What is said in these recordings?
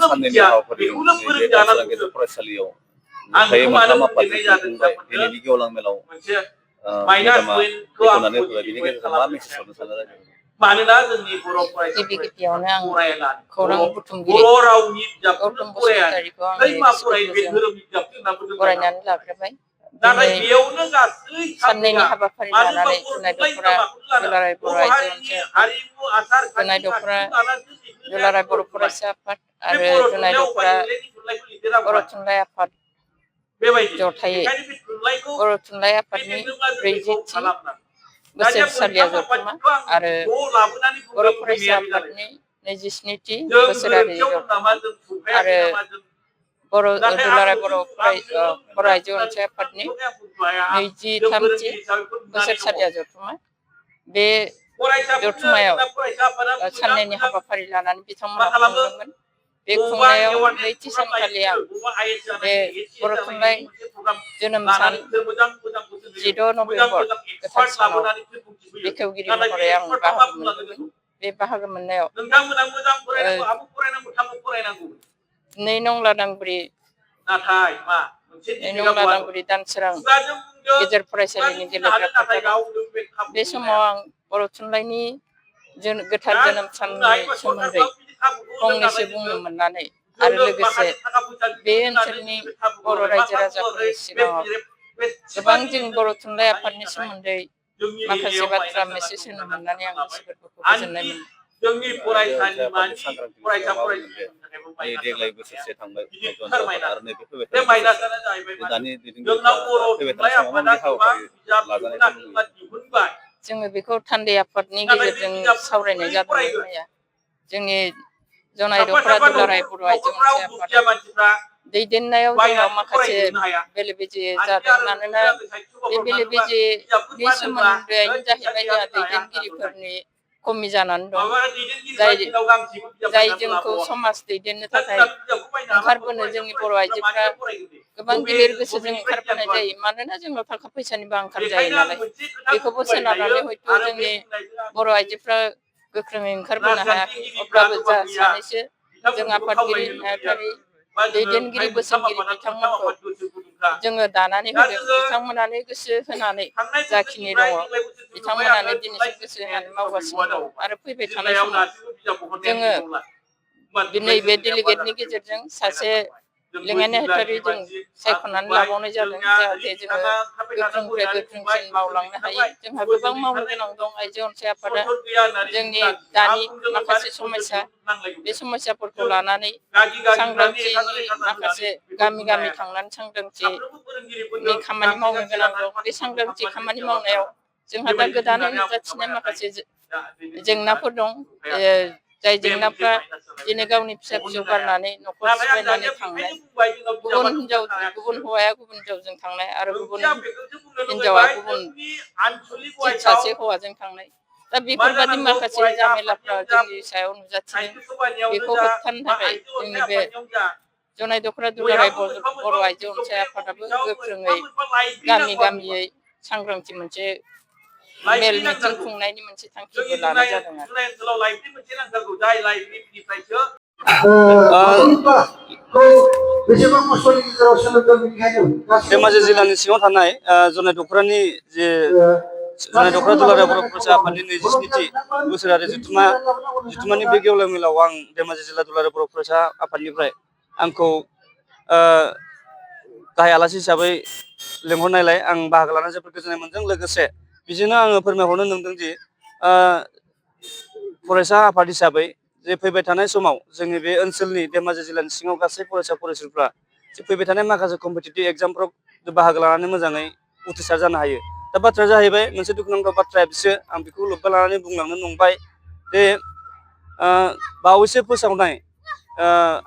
साननैनि हाबाफारि बे दानसोरां गेजेर फरायसालियाव नुथायै मोनथाम आफादनिफ्राय खुंबाय दिनैनि गेवलां मेलाव मेदामा बेखेवनानै होबाय बिनि गेजेरजों मा मेसेज हरनो सानो रायजोफोरनो? मानोना जोंनि बर' गिबियावनो आं खौरां बुथुमगिरि गौतम बसुमतारीखौ आंनि गोसो गोरबोजों बरायनानै लाग्रोबाय। दिनै साननैनि हाबाफारि लानानै जुनाय दख'रा दुलाराय बर' आइजो अनसाय जुनाय दख'रा दुलाराय बर' फरायसा आफाद आरो जुनाय दख'रा बर' थुनलाइ आफाद जथायै बर' थुनलाइ आफादनि 40थि बोसोरसालिया जथुमा आरो बर' फरायसा आफादनि 27थि बोसोरारि जथुमा आरो दुलाराय बर' आइजो अनसाय आफादनि 23थि बोसोरसालिया जथुमा बे जथुमायाव साननैनि हाबाफारि लानानै बिथांमोना खुंदोंमोन। बे खुंनायाव नैथि सानखालि आं बे बर' थुनलाइ जोनोम सान 16 नभेम्बर गोथार सानाव बेखेवगिरि महरै आं बाहागो मोनदोंमोन। बे बाहागो मोननायाव 2 नं लादांगुरि दानसोरां गेजेर फरायसालिनि गेलेग्रा फोथाराव बे समाव आं बर' थुनलाइनि गोथार जोनोम साननि सोमोन्दै फंनैसो बुंनो मोननानै आरो लोगोसे बे ओनसोलनि बर' रायजो राजाफोरनि सिगाङाव गोबां जों बर' थुनलाइ आफादनि सोमोन्दै माखासे बाथ्रा मेसेज होनो मोननानै आं गोसो गोरबोखौ गोजोननाय मोनदों। देग्लाय बोसोरसे थांबाय आरो नैबे फैबाय थानाय दानि फैबाय थानाय समाव माबायदि हाबाफारि लाजानायखौ नुयो? जोङो बेखौ थान्दै आफादनि गेजेरजों सावरायनाय जादोंमोन मैया। जोंनि जुनाय दख'रा दुलाराय बर' आइजो अनसाय आफादा दैदेननायाव जोंनाव माखासे बेले बेजे जादों। मानोना बे बेले बेजेनि सोमोन्दोआनो जाहैबाय जोंहा दैदेनगिरिफोरनि खमि जानानै दं। जाय जोंखौ समाज दैदेननो थाखाय ओंखारबोनो जोंनि बर' आइजोफ्रा गोबां गिलिर गोसोजों ओंखारबोनाय जायो। मानोना जोंनाव थाखा फैसानिबो आंखाल जायो नालाय। बेखौबो सोनारनानै हयथ' जोंनि बर' आइजोफ्रा गोख्रोङै ओंखारबोनो हायाखै। अब्लाबो जा सानैसो जों आफादगिरि नेहाथारि दैदेनगिरि बोसोनगिरि बिथांमोनखौ जोङो दानानै होदों। बिथांमोनानो गोसो होनानै जाखिनि दङ बिथांमोनानो दिनैसिम गोसो होनानै मावगासिनो दं। आरो फैबाय थानाय समाव जोङो नैबे डेलिगेटनि गेजेरजों सासे लेङाइ नेहाथारि जों सायख'नानै लाबावनाय जादों। जाहाथे जोङो गोख्रोंनिफ्राय गोख्रोंसिन मावलांनो हायो। जोंहा गोबां मावनो गोनां दं। आइजो अनसाय आफादा जोंनि दानि माखासे समस्या बे समस्याफोरखौ लानानै सांग्रांथिनि माखासे गामि गामि थांनानै सांग्रांथिनि खामानि मावनो गोनां दं। बे सांग्रांथि खामानि मावनायाव जोंहा दा गोदानै नुजाथिनाय माखासे जेंनाफोर दं। जाय जेंनाफ्रा दिनै गावनि फिसा फिसौ गारनानै न'खर सिफायनानै थांनाय, गुबुन हौवाया गुबुन हिनजावजों थांनाय आरो गुबुन हिनजावा गुबुन सासे हौवाजों थांनाय। दा बेफोरबायदि माखासे जामेलाफ्रा जोंनि सायाव नुजाथिदों। बेखौ होबथानो थाखाय जोंनि बे जुनाय दख'रा दुलाराय बर' आइजो अनसाय आफादाबो गोख्रोङै गामि गामियै सांग्रांथि मोनसे मेल मिटिं खुंनायनि मोनसे थांखिबो लानाय जादों आरो। धेमाजि जिल्लानि सिङाव थानाय जुनाय दख'रानि जे जुनाय दख'रा दुलाराय बर' फरायसा आफादनि 27थि बोसोरारि जथुमानि बे गेवलां मेलाव आं धेमाजि जिल्ला दुलाराय बर' फरायसा आफादनिफ्राय आंखौ गाहाय आलासि हिसाबै लेंहरनायलाय आं बाहागो लानानै जोबोद गोजोननाय मोनदों। लोगोसे बिजोंनो आङो फोरमायहरनो नंदों दि फरायसा आफाद हिसाबै जे फैबाय थानाय समाव जोंनि बे ओनसोलनि धेमाजि जिल्लानि सिङाव गासै फरायसा फरायसुलिफ्रा फैबाय थानाय माखासे कम्पिटिटिभ एग्जामफ्राव बाहागो लानानै मोजाङै उथ्रिसार जानो हायो। दा बाथ्राया जाहैबाय मोनसे दुखुनांथाव बाथ्राया बिसो आं बेखौ लोब्बा लानानै बुंलांनो नंबाय जे बावैसो फोसावनाय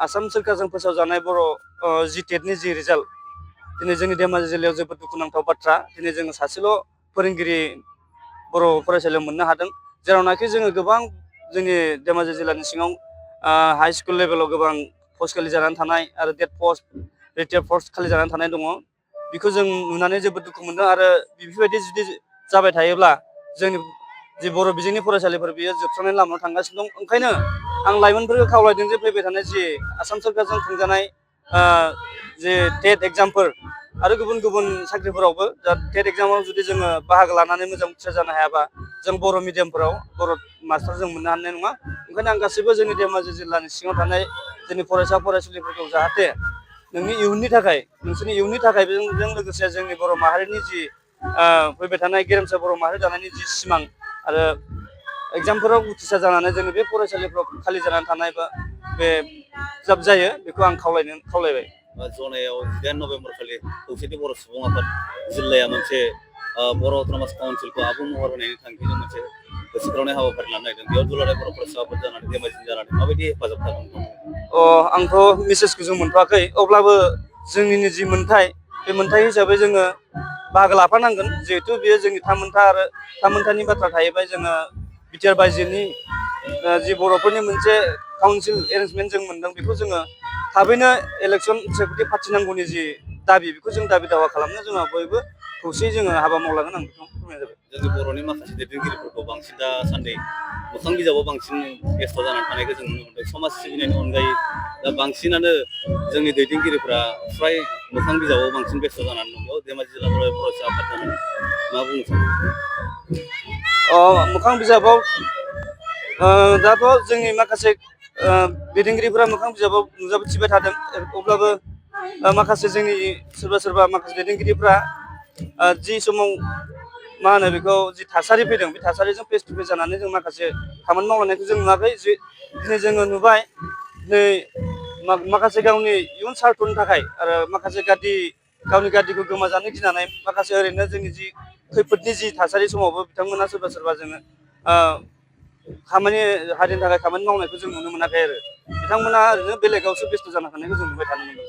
आसाम सोरखारजों फोसावजानाय बर' जिटेटनि जि रिजाल्ट, दिनै जोंनि धेमाजि जिल्लायाव जोबोद दुखुनांथाव बाथ्रा। दिनै जोङो सासेल' फोरोंगिरि बर' फरायसालियाव मोननो हादों। जेरावनाखि जोङो गोबां जोंनि धेमाजि जिल्लानि सिङाव हाइ स्कुल लेभेलाव गोबां पस्ट खालि जानानै थानाय आरो डेट पस्ट रिटायार पस्ट खालि जानानै थानाय दङ। बेखौ जों नुनानै जोबोद दुखु मोनदों। आरो बेफोरबायदि जुदि जाबाय थायोब्ला जोंनि जि बर' बिजोंनि फरायसालिफोर बियो जोबस्रांनायनि लामायाव थांगासिनो दं। ओंखायनो आं लाइमोनफोरखौ खावलायदों जे फैबाय थानाय जि आसाम सोरखारजों खुंजानाय जे टेट एग्जामफोर आरो गुबुन गुबुन साख्रिफोरावबो दा टेट एग्जामाव जुदि जोङो बाहागो लानानै मोजां उथ्रिसार जानो हायाबा जों बर' मिडियामफोराव बर' मास्टार जों मोननो हानाय नङा। ओंखायनो आं गासैबो जोंनि धेमाजि जिल्लानि सिङाव थानाय जोंनि फरायसा फरायसुलिफोरखौ जाहाथे नोंनि इयुननि थाखाय नोंसोरनि इयुननि थाखाय बेजों लोगोसे जोंनि बर' माहारिनि जि फैबाय थानाय गेरेमसा बर' माहारि दानायनि जि सिमां आरो एग्जामफोराव उथ्रिसार जानानै जोंनि बे फरायसालिफ्राव खालि जानानै थानाय बा बे जाब जायो बेखौ आं खावलायबाय। जनायाव 10 नभेम्बर खालि खौसेथि बर' सुबुं आफाद जिल्लाया मोनसे बर' अट'नमास काउन्सिलखौ आबुं महर होनायनि थांखिजों मोनसे गोसोखांनाय हाबाफारि लानो नागिरदों। बेयाव दुलाराय बर' फरायसा आफाद जानानै धेमाजि जानानै माबायदि हेफाजाब खालामगोन? आंथ' मेसेजखौ जों मोनथ'वाखै, अब्लाबो जोंनिनो जि मोन्थाय बे मोन्थाय हिसाबै जोङो बाहागो लाफानांगोन। जिहेथु बेयो जोंनि थामोनथा आरो थामोनथानि बाथ्रा थाहैबाय। जोङो बिटिआर बायजोनि जि बर'फोरनि मोनसे काउन्सिल एरेन्जमेन्ट जों मोनदों, बेखौ जोङो थाबैनो इलेक्सन सायख'थि फाथिनांगौनि जि दाबि, बेखौ जों दाबि दावा खालामनो जोंहा बयबो खौसेयै जोङो हाबा मावलांगोन। आं बेखौ फोरमायनाय जाबाय। जोंनि बर'नि माखासे दैदेनगिरिफोरखौ बांसिन दासान्दि मोखां बिजाबाव बांसिन बेस्थ' जानानै थानायखौ जों नुनो मोनदों। समाज सिबिनायनि अनगायै दा बांसिनानो जोंनि दैदेनगिरिफ्रा फ्राय मोखां बिजाबाव बांसिन बेस्थ' जानानै दं। बेयाव धेमाजि जिल्ला फरायसा आफाद जानानै मा बुंनो सानो? मोखां बिजाबाव दाथ' जोंनि माखासे दैदेनगिरिफोरा मोखां बिजाबाव नुजाथिबाय थादों। अब्लाबो माखासे जोंनि सोरबा माखासे दैदेनगिरिफ्रा जि समाव मा होनो बेखौ जि थासारि फैदों, बे थासारिजों फेस टु फेस जानानै जों माखासे खामानि मावलांनायखौ जों नुवाखै। दिनै जोङो नुबाय, दिनै माखासे गावनि इयुन सार्थनि थाखाय आरो माखासे गावनि गादिखौ गोमाजानो गिनानै माखासे ओरैनो जोंनि जि खैफोदनि जि थासारि समावबो बिथांमोना सोरबा जोङो खामानि हारिनि थाखाय खामानि मावनायखौ जों नुनो मोनाखै आरो बिथांमोना ओरैनो बेलेगावसो बेस्थ' जाना थानायखौ जों नुबाय थानो मोनदों।